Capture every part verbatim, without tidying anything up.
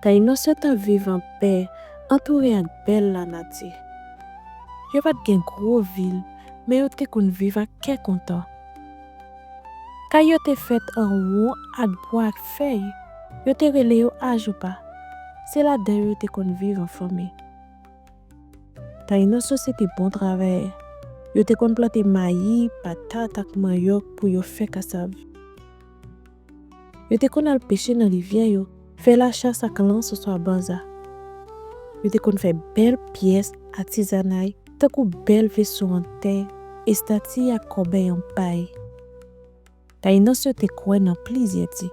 Tayinòs yo t ap viv anpè, antoure ak bèl lanati. Yo pa t gen gwo vil, men yo te konn viv ak kè kontan. Kay yo te fèt an won ak bwa ak fèy. Yo te rele yo ajoupa. Se ladan yo yo te konn viv an fanmi. Tayinòs yo se te bon travayè. Yo te konn plante mayi, patat ak manyòk pou yo fè kasav. Yo te konn al peche nan rivyè yo, fè lachas ak lans oswa banza. Yo te konn fè bèl pyès atizanay, tankou bèl veso an tè, estati ak kòbèy an pay. Tayinòs yo te kwè nan plizyè dye,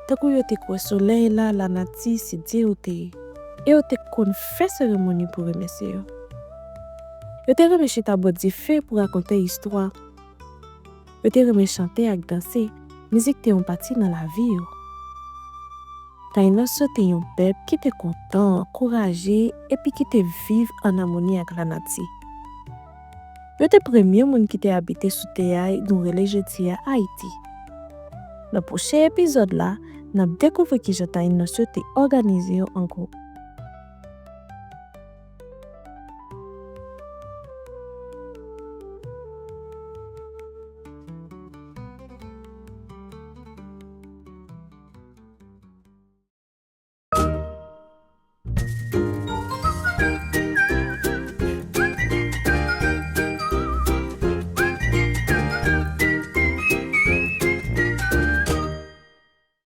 tankou yo te kwè solèy la, lanati, se dye yo te ye, e yo te konn fè seremoni pou remèsye yo. Yo te renmen chita bò dife pou rakonte istwa. Yo te renmen chante ak danse, mizik te yon pati nan lavi yo. Tayinòs yo te yon pèp ki te kontan, ankouraje, epi ki te viv ann amoni ak lanati. Yo te premye moun ki te abite sou tè a nou rele jodi a Ayiti. Nan pwochen epizòd la, n ap dekouvri kijan Tayinòs yo te òganize yo an gwoup.